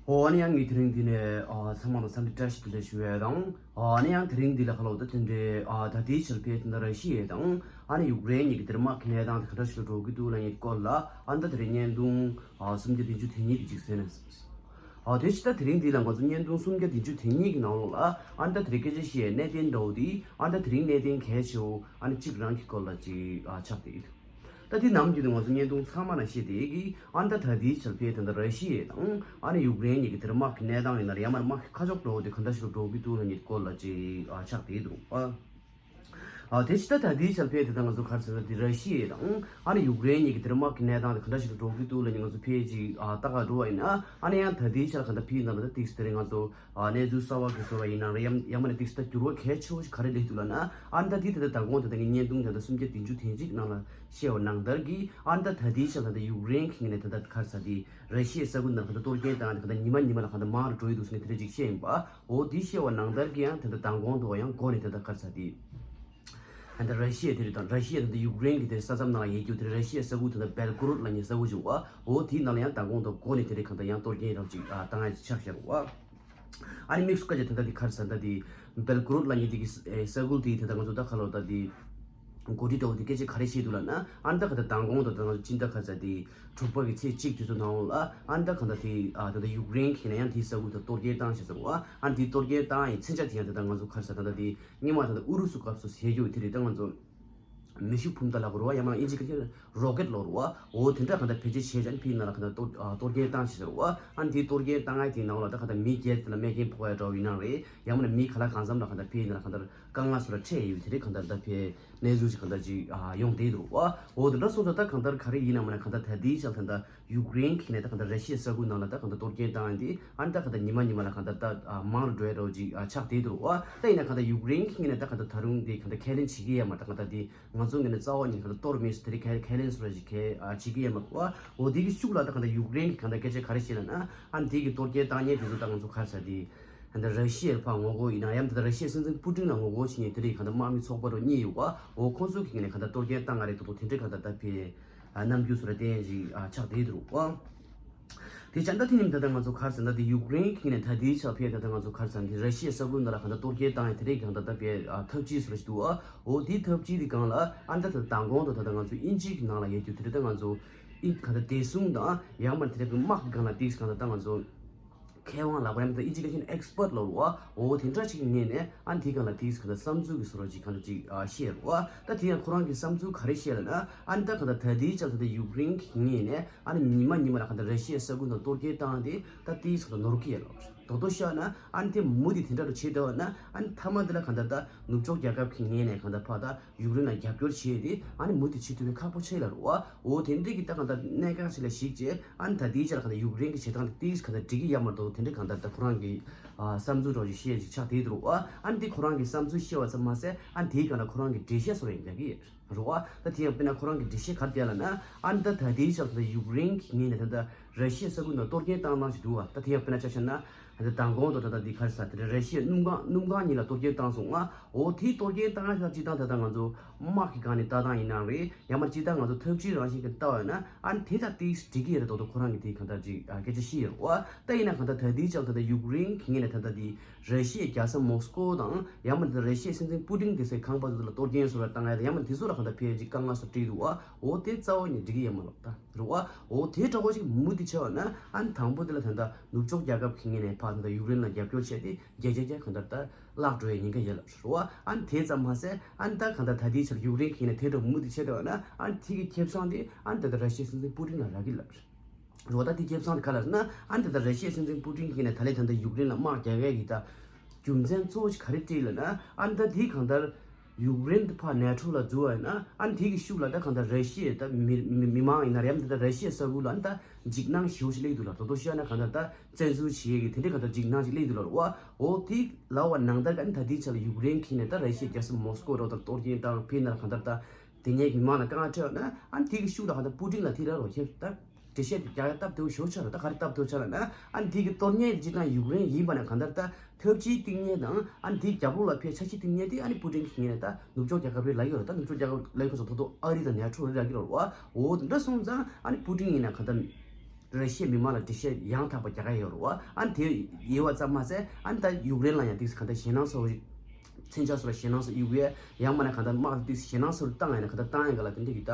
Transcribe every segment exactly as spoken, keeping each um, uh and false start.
ཨོ་ཨ་ནི་ཡང་ངས་དེ་རིང་འདི་ནས་ཨ་ཚང་མ་ལ་འཚམས་འདྲི་བཀྲ་ཤིས་བདེ་ལེགས་ཞུ་ཡས་དང་། ཨ་ནི་ཡང་དེ་རིང་འདི་ལ་ཁ་ལོ་ད་དེ་འདྲའི་ཨ་ད་ལྟའི་ཆར་ཕེ་དེ་འདྲ་ར་ཤི་ཡས་དང་ཨ་ནི་ཡུཀ་རེན་གཉིས་ཀྱི་དེར་དམག་གི་གནས་སྟངས་དེ་ག་འདྲ་ཞིག་ལ་འགྲོ་གི་འདུག་ལབ་མཁན་སྐོར་ལ་ཨ་ནི་ད་དེ་རིང་བརྙན་ཐུང་ཨ་སུམ་བརྒྱ་བདུན་ཅུ་དོན་གཉིས་དེ་གཅིག་གསན་ན། ཨ་དེ་ཕྱི་ད་དེ་རིང་འདི་ལ་ང་ཚོ་བརྙན་ཐུང་སུམ་བརྒྱ་བདུན་ཅུ་དོན་གཉིས་ཀྱི་ནང་ལོགས་ལ་ཨ་ནི་ད་དེ་རིང་སྐད་ཆ་བཤད་ཡས་གནད་དོན་འདྲ་བོ་དེ་ཨ་ནི་ད་དེ་རིང་གནད་དོན་གལ་ཆེ་བོ་ཨ་ནི་གཅིག་རང་གི་སྐོར་ལ་ཅིག་ཨ་ཆགས་བསྡད་ཡོད། ད་དེ་ནམ་རྒྱུན་དུ་ང་ཚོ་བརྙན་ཐུང་ཚང་མ་ནང་བཤད་དེ་གི་ཨ་ནི་ད་ད་ལྟའི་ཆར་ཕེ་ད་ལྟ་ར་ཤི་ཡ་དང་ཨ་ནི་ཡུཀ་རེན་གཉིས་ཀྱི་དེར་དམག་གི་གནས་སྟངས་ཡིན་ན་རེད། ཡང་མ་རེད་དམག་གི་ཁ་ཕྱོགས་འགྲོ་བ་དེ་ག་འདྲ་ཞིག་ལ་འགྲོ་གི་འདུག་ལབ་མཁན་སྐོར་ལ་ཅིག་ཨ་ཆགས་བསྡད་འདུག་ཨ། ཨ་དེ་ཕྱི་ད་ད་ལྟའི་ཆར་ཕེ་དེ་ད་ང་ཚོ་ག་རེ་ཟེར་ན་དེ་ར་ཤི་ཡ་དང་ཨ་ནི་ཡུཀ་རེན་གཉིས་ཀྱི་དེར་དམག་གི་གནས་སྟངས་དེ་ག་འདྲ་ཞིག་ལ་འགྲོ་གི་འདུག་ལབ་མཁན་ང་ཚོ་ཕེ་ཅིག་ཨ་ལྟ་ག་འགྲོ་བ་ཡིན་ན་ཨ་ནི་ཡང་ད་ལྟའི་ཆར་ག་འདྲ་ཕེ་ཡིན་ན་ད་ཏིག་སི་དེ་རིང་ང་ཚོ་ཨ་གནས་ཚུལ་གསར་བ་གི་བཟོ་བ་ཡིན་ན་རེད། ཡང་ཡང་མ་ནས་ཏིག་སི་ད་འགྱུར་བ་གལ་ཆེ་བོ་ཞིག་ག་རེ་སླེབས་འདུག་ལབ་ན་ཨ་ནི་ད་དེ་ད་ལྟ་མདང་དགོང་དེ་ད་ངའི་བརྙན་ཐུང་དེ་ད་སུམ་བརྒྱ་བདུན་ཅུ་དོན་གཅིག་ནང་ལ་བཤད་པ་ནང་ལྟར་གྱི་ཨ་ནི་ད་ད་ལྟའི་ཆར་ད་ལྟ་ཡུཀ་རེན་གྱི་ངོས་ནས་ད་ལྟ་ག་རེ་ཟེར་དེ་ར་ཤི་ཡའི་ས་ཁུལ་ནང་ད་ལྟ་གཏོར་སྐྱོན་བཏང་ནས་ད་ལྟ་ཉི་མ་ཉི་མ་ལ་ག་འདྲ་མང་རུ་འགྲོ་ཡི་འདུག་ཟེར་ནས་དེ་འདྲ་ཅིག་བཤད་ཡིན་པ། འོ་དེ་བཤད་པ་ནང་ལྟར་གྱི་ཡང་ད་ལྟ་མདང་དགོང་དུ་ཡང་འགོ་ནས་ད་ལྟ་ག་རེ་ཟེར་དེ། ད་ལྟ་ར་ཤི་ཡ་དེ་རེད་དང་ར་ཤི་ཡ་ད་ལྟ་ཡུཀ་རེན་གྱི་དེ་ས་མཚམས་ནང་ལ་ཡོད་རྒྱུ་དེ་རེད། ར་ཤི་ཡའི་ས་ཁུལ་ད་ལྟ་བེལ་གོ་རོད་ལབ་མཁན་ས་ཁུལ་ཅིག་ཡོད་པ། འོ་དེའི་ནང་ལ་ཡང་མདང་དགོང་དུ་འགོ་ནས་དེ་རེད་གང་ལྟར་ཡང་གཏོར་སྐྱོན་རང་ཅིག་ཨ་བཏང་ཡ་ཆགས་བཞག་པ། ཨ་ནི་དམིགས་སུ་བཀར་བྱས་ད་ལྟ་དེ་ག་རེ་ཟེར་ད་དེ་བེལ་གོ་རོད་ལབ་མཁན་དེ་གི་ས་ཁུལ་དེ་ད་ལྟ་ང་ཚོ་ད་ག་ལོ་ད་དེ་འགོ་ཁྲིད་འདྲ་བོ་དེ་སྐད་ཆ་ག་རེ་བཤད་འདུག་ལབ་ན་ཨ་ནི་ད་ག་ད་མདང་དགོང་དུ་ད་ང་ཚོ་སྤྱི་ཟླ་ག་རེ་ཟེར་དེ་དྲུག་པ་གི་ཚེས་གཅིག་དུས་ཚོད་ནང་ལ་ཨ་ནི་ད་ག་ད་དེ་ཨ་ད་ལྟ་ཡུཀ་རེན་གྱི་ནས་ཡང་དེའི་ས་ཁུལ་དུ་གཏོར་སྐྱོན་བཏང་བྱས་ཟེར་བ། ཨ་ནི་དེ་གཏོར་སྐྱོན་བཏང་ཡི་མཚོན་ཆ་དེ་ཡང་ད་ལྟ་ང་ཚོ་ག་རེ་ཟེར་ད་ལྟ་དེ། སྔོན་མ་ད་ལྟ་ཨུ་རུ་སུ་སྐབས་སུ་བྱེད་རྒྱུ་དེ་རེད། ད་ང་ཚོ་མེ་ཤུགས་འཕུར་མདའ་ལབ་དགོས་རེད་བ། ཡང་ན་ཨིན་ཇི་སྐད་ཆ་རོ་ཀེད་ལབ་དགོས་རེད་བ། འོ་དེ་འདྲ་གང་ལྟར་བེད་སྤྱོད་བྱས་ཙང་ཕི་ཡིན་ན་ལ་གང་ལྟར་གཏོར་ཨ་གཏོར་སྐྱོན་བཏང་ཞེས་ཟེར་བ། ཨ་ནི་དེ་གཏོར་སྐྱོན་བཏང་ཡ་དེའི་ནང་ལ་ད་གང་ལྟར་མི་བརྒྱད་དེ་ལ་རྨས་སྐྱོན་ཕོག་ཡ་འདྲ་བོ་ཡིན་ན་རེད། ཡང་མིན་ན་མི་ག་ལ་གང་འཚམ་ལ་གང་ལྟར་ཕི་ཡིན་ན་ལ་གང་ལྟར་དཀའ་ངལ་སོགས་ལ་འཕྲད་ཡོད་དེ་རེད། གང་ལྟར་ད་ཕི་གནས་ཚུལ་ཞིག་གང་ལྟར་ཅིག་ཨ་ཡོང་བསྡད་འདུག་བ། འོ་དེ་འདྲ་སོང་ཙང་ད་གང་ལྟར་ག་རེ་ཡིན་ན་མིན་ན་གང་ལྟར་ད་ལྟའི་ཆར་ད་ལྟ་ཡུཀ་རེན་གྱི་ནས་ད་གང་ལྟར་ར་ཤི་ཡའི་ས་ཁུལ་ནང་ལ་ད་གང་ལྟར་གཏོར་སྐྱོན་བཏང་ཡ་དེ་ཨ་ནི་ད་གང་ལྟར་ཉི་མ་ཉི་མ་ལ་གང་ལྟར་ད་ཨ་མང་རུ་འགྲོ་ཡ་འདྲ་བོ་ཅིག་ཨ་ཆགས་བསྡད་འདུག་བ། ད་ཡིན་ན་གང་ལྟར་ཡུཀ་རེན་གྱི་ངོས་ནས་ད་གང་ལྟར་ད་རུང་དེ་གང་ལྟར་ཁས་ལེན་བྱེད་ཀྱི་ཡོད་མ་རེད། ད་གང་ལྟར་དེ་ང་ཚོ་ངོས་ནས་རྩ་བ་ཉིད་གང་ལྟར་གཏོར་མེད་ཟེར་དེ་རིགས་ཁས་ཁས་ལེན་ཟེར་བ་ཞིག་གས་ཨ་བྱེད་ཀྱི་ཡོད་མ་རེད་བ། འོ་དེ་གི་ཤུགས་ལ་ད་གང་ལྟར་ཡུཀ་རེན་གྱི་གང་ལྟར་སྐད་ཆ་ག་རེ་བཤད་ལབ་ན་ཨ་ནི་དེ་གི་གཏོར་སྐྱོན་བཏང་མཁན་དེ་ཚོ་ད་ང་ཚོ་ག་རེ་ཟེར་དེ་གང་ལྟར་ར་ཤི་ཡར་ཕར་ངོ་རྒོལ་ཡིན་ན་ཡང་ད་ལྟ་ར་ཤི་ཡའི་སྲིད་འཛིན་པུ་ཏིན་ལ་ངོ་རྒོལ་བྱེད་མཁན་དེ་རིགས་གང་ལྟར་དམག་མི་ཚོགས་པ་རུ་གཉིས་ཡོད་བ། འོ་ཁོང་ཚོ་གི་ངོས་ནས་གང་ལྟར་གཏོར་སྐྱོན་བཏང་ག་རེད་དོ་དོ་དེ་འདྲའི་གང་ལྟར་ད་ཕི་ཨ་རྣམ་འགྱུར་སོགས་ལ་བསྟན་ཡ་ཅིག་ཨ་ཆགས་བསྡད་འདུག་བ། དེ་བྱས་ད་དེ་ནི་ད་ལྟ་ང་ཚོ་ག་རེ་ཟེར་ན་དེ་ཡུཀ་རེན་གྱི་ངོས་ནས་ད་ལྟའི་ཆར་ཕེ་ད་ལྟ་ང་ཚོ་ག་རེ་ཟེར་ན་དེ་ར་ཤི་ཡའི་ས་ཁུལ་ནང་ལ་གང་ལྟར་གཏོར་སྐྱོན་བཏང་ཡ་དེ་རིགས་གང་ལྟར་ད་ཕེ་ཨ་ཐབས་ཇུས་སོགས་ལ་ཞིག་འདུག་བ། འོ་དེའི་ཐབས་ཇུས་དེ་སྒང་ལ་ཨ་ནི་ད་ད་མདང་དགོང་དུ་ད་ལྟ་ང་ཚོ་དབྱིན་ཇི་གི་ནང་ལ་ཡོད་རྒྱུ་དེ་ད་ང་ཚོ་ཨིན་གང་ལྟར་བདེ་སྲུང་དང་ཡང་མ་དེ་རིགས་དམག་གི་སྒང་ལ་ཏིག་གང་ལྟར་ད་ང་ཚོ་མཁས་དབང་ལབ་པ་ཡང་ད་ཨིན་ཇི་སྐད་ཆ་ནས་ཨེག་སི་པར་ཊི་ལབ་རེད་བ། འོ་དེ་འདྲ་ཅིག་གི་ངོས་ནས་ཨ་ནི་དེའི་སྒང་ལ་ཏིག་གང་ལྟར་བསམ་ཚུལ་གྱི་བཟོ་འདྲ་ཅིག་གང་ལྟར་ཅིག་ཨ་བཤད་རེད་བ། ད་དེ་ཡང་ཁོ་རང་གི་བསམ་ཚུལ་ག་རེ་བཤད་ལབ་ན་ཨ་ནི་ད་གང་ལྟར་ད་ལྟའི་ཆར་ད་ལྟ་ཡུཀ་རེན་གྱི་ངོས་ནས་ཨ་ནི་ཉི་མ་ཉི་མ་ལ་གང་ལྟར་ར་ཤི་ཡའི་ས་ཁུལ་ནང་གཏོར་སྐྱོན་བཏང་སྟེ་ད་ཏིག་གང་ལྟར་ནོར་གྱི་ཡོད་ལབ་རེད། རྡོག་རྡོག་བཤད་ན་ཨ་ནི་དེ་མུ་མཐུད་དེ་འདྲ་རུ་བྱེད་བསྡད་པ་ན་ཨ་ནི་མཐའ་མ་དེ་ལ་གང་ལྟར་ད་ནུབ་ཕྱོགས་རྒྱལ་ཁབ་ཀྱི་ངོས་ནས་གང་ལྟར་ཕར་ད་ཡུཀ་རེན་ལ་རྒྱབ་སྐྱོར་བྱས་ཏེ་ཨ་ནི་མུ་མཐུད་བྱེད་ཐུབ་པའི་ཁག་པོ་ཆེ་ལབ་རེད་བ། འོ་དེ་འདྲའི་གི་ད་གང་ལྟར་གནད་འགག་ཞིག་ལ་གཞིགས་བྱས་ཨ་ནི་ད་ལྟའི་ཆར་གང་ལྟར་ཡུཀ་རེན་གྱི་བྱེད་སྟངས་དེ་ཏིག་གང་ལྟར་འགྲིག་གི་ཡོད་མ་རེད་དོ་དེ་འདྲའི་གང་ལྟར་ད་ཁོ་རང་གི་ཨ་བསམ་ཚུལ་འདྲ་བོ་ཞིག་བཤད་ཅིག་ཆགས་བསྡད་འདུག་རེད་བ། ཨ་ནི་དེ་ཁོ་རང་གི་བསམ་ཚུལ་བཤད་པ་ཙམ་མ་ཟད་ཨ་ནི་དེའི་སྒང་ལ་ཁོ་རང་གི་འགྲེལ་བཤད་སོགས་ཡང་རྒྱག་གི་ཡོད་རེད་བ། ད་དེ་ཡང་དཔེར་ན་ཁོ་རང་གི་འགྲེལ་བཤད་ག་རེ་རྒྱག་ལབ་ན་ཨ་ནི་ད་ད་ལྟའི་ཆར་ད་ཡུཀ་རེན་གྱི་ངོས་ནས་ད་ལྟ་ར་ཤི་ཡའི་ས་ཁུལ་ནང་གཏོར་སྐྱོན་བཏང་སྟངས་ཤིག་འདུག་བ། ད་དེ་ཡང་དཔེར་ན་ཆ་བཞག་ན་ད་ལྟ་མདང་དགོང་དུ་ད་ལྟ་འདི་ག་རེ་ཟེར་དེ་ར་ཤི་ཡའི་སྣུམ་ཁང་སྣུམ་ཁང་གཉིས་ལ་གཏོར་སྐྱོན་བཏང་སོང་ང་། འོ་དེའི་གཏོར་སྐྱོན་བཏང་ཡ་ད་སྤྱིར་བཏང་ད་ལྟ་ང་ཚོ་དམག་གི་སྒང་ནས་ལྟ་སྟངས་ཡིན་ན་རེད། ཡང་མ་སྤྱིར་བཏང་ང་ཚོ་ཐབས་ཇུས་རང་བཞིན་གྱི་ལྟ་བ་ཡིན་ན་ཨ་ནི་དེ་ད་ཏིག་འགྲིག་གི་ཡོད་རེད་དོ་དོ་ཁོ་རང་གི་དེ་གང་ལྟར་ཅིག་ཨ་སྐད་ཆ་བཤད་ཡོད་རེད་བ། ད་ཡིན་ན་གང་ལྟར་ད་ལྟའི་ཆར་ད་ལྟ་ཡུཀ་རེན་གྱི་ངོས་ནས་ད་ལྟ་དེ་ར་ཤི་ཡའི་རྒྱལ་ས་མོ་སི་ཀོ་དང་ཡང་མ་ད་ལྟ་ར་ཤི་ཡའི་སྲིད་འཛིན་པུ་ཏིན་དེ་ཚོའི་ཁང་པ་དེ་ཚོ་ལ་གཏོར་སྐྱོན་བཟོ་བར་བཏང་ཡ་དང་ཡང་མ་དེ་ཚོ་ལ་གང་ལྟར་ཕལ་ཆེར་དཀའ་ངལ་སོགས་འཕྲད་འདུག་བ། འོ་དེ་རྩ་བ་ཉིད་འགྲིག་གི་ཡོད་མ་རེད་ད་རེད་བ། འོ་དེ་འདྲ་བོ་ཞིག་མུ་མཐུད་བྱས་པ་ན་ཨ་ནི་དང་པོ་དེ་ལ་ད་ལྟ་ནུབ་ཕྱོགས་རྒྱལ་ཁབ་ཀྱི་ངོས་ནས་ཕར་ད་ལྟ་ཡུཀ་རེན་ལ་རྒྱབ་སྐྱོར་བྱས་ཏེ་བརྒྱ་ཆ་བརྒྱ་གང་ལྟར་ད་བརླག་འགྲོ་ཡའི་ཉེན་ཁ་ཡོད་ལབ་རེད་བ། ཨ་ནི་དེ་ཙམ་མ་ཟད་ཨ་ནི་ད་གང་ལྟར་ད་ལྟའི་ཆར་ཡུཀ་རེན་གྱི་ངོས་ནས་དེ་འདྲ་མུ་མཐུད་བྱས་བསྡད་པ་ན་ཨ་ནི་དེ་གི་ཁེ་བཟང་དེ་ཨ་ནི་ད་ལྟ་ར་ཤི་ཡའི་སྲིད་འཛིན་པུ་ཏིན་ལ་རག་གི་ལབ་རེད། རེད་བ། ད་དེ་ཁེ་བཟང་དེ་ག་ལབ་ན་ཨ་ནི་ད་ལྟ་ར་ཤི་ཡའི་སྲིད་འཛིན་པུ་ཏིན་གྱི་ངོས་ནས་ད་ལན་ད་ལྟ་ཡུཀ་རེན་ལ་དམག་རྒྱག་ཡས་ཀྱི་ད་རྒྱུ་མཚན་གཙོ་བོ་ཞིག་ག་རེ་སྤྲད་ལབ་ན་ཨ་ནི་ད་དེ་གང་ལྟར་ཡུཀ་རེན་དེ་ཕར་ནེ་ཊོ་ལ་འཛུལ་བ་ཡིན་ན་ཨ་ནི་དེ་གི་ཤུགས་ལ་ད་གང་ལྟར་ར་ཤི་ཡའི་ད་མི་མི་མི་མང་ཡིན་ན་རེད་ཡང་ད་ལྟ་ར་ཤི་ཡའི་ས་ཁུལ་ལ་ཨ་ནི་ད་འཇིགས་སྣང་ཞེ་པོ་ཞིག་སླེབས་འདུག་ལ། ད་དོ་དོ་བཤད་ན་གང་ལྟར་ད་བཙན་འཛུལ་བྱེད་ཡས་ཀྱི་དེ་འདྲའི་གང་ལྟར་འཇིགས་སྣང་ཞིག་སླེབས་འདུག་ལ། རེད་བ། འོ་དེ་ལབ་པ་ནང་ལྟར་ག་ཨ་ནི་ད་དེ་ཆ་ལ་ཡུཀ་རེན་གྱི་ངོས་ནས་ད་ར་ཤི་ཡའི་རྒྱལ་ས་མོ་སི་ཀོ་རོ་ད་གཏོར་སྐྱོན་བཏང་ཕེ་ན་ལ་གང་ལྟར་ད་དེ་ནས་མི་མང་ལ་དཀའ་ངལ་འཕྲད་པ་ན་ཨ་ནི་དེ་གི་ཤུགས་ལ་གང་ལྟར་པུ་ཏིན་ལ་དེ་ར་རོ་ཁྱེད་ད། འགྲེལ་བཤད་དེ་རྒྱག་ཡ་སྟབས་བདེ་བོ་ཞེ་པོ་ཆགས་རེད། ད་ག་རེ་སྟབས་བདེ་བོ་ཆགས་ལབ་ན་ཨ་ནི་དེ་གི་གཏོར་མཁན་དེ་སྤྱིར་བཏང་ཡུཀ་རེན་ཡིན་པ་ན་གང་ལྟར་ད་ཐབས་ཇུས་བཏིང་མཁན་དང་ཨ་ནི་དེའི་རྒྱབ་ལོགས་ལ་ཕར་འཆར་གཞི་བཏིང་མཁན་དེ་ཨ་ནི་པུ་ཏིན་གྱི་ངོས་ནས་ད་ནུབ་ཕྱོགས་རྒྱལ་ཁབ་རེད་ལབ་ཀྱི་ཡོད་རེད། ད་ནུབ་ཕྱོགས་རྒྱལ་ཁབ་ལབ་ཡག་ཁོ་ཚོ་ཐོག་ཐོག་ཨ་རི་དང་ནེ་ཊོ་རེད་ལབ་ཀྱི་ཡོད་རེད་བ། འོ་དེ་འདྲ་སོང་ཙང་ཨ་ནི་པུ་ཏིན་ཡིན་ན་གང་ལྟར་ ར་ཤི་ཡའི་མི་མང་ལ་འགྲེལ་བཤད་ཡང་དག་པ་རྒྱག་ག་ཡོད་རེད་བ། ཨ་ནི་དེ་ཡོད་པ་ཙམ་མ་ཟད་ཨ་ནི་ད་ཡུཀ་རེན་ལ་ཡང་ཏིག་གང་ལྟར་ཞེད་སྣང་ཚ་བོ་ཞིག་མཚོན་ཆ་སོགས་ལ་ཞེད་སྣང་ཚ་ཡོད་པས། ཡང་མིན་ན་གང་ལྟར་དམག་ཏིག་ཞེད་སྣང་ཚ་བོ་བཏང་ཡ་ན་གང་ལྟར་བཏང་ཡ་ག་ལ་དེ་འདྲ་གི་ད་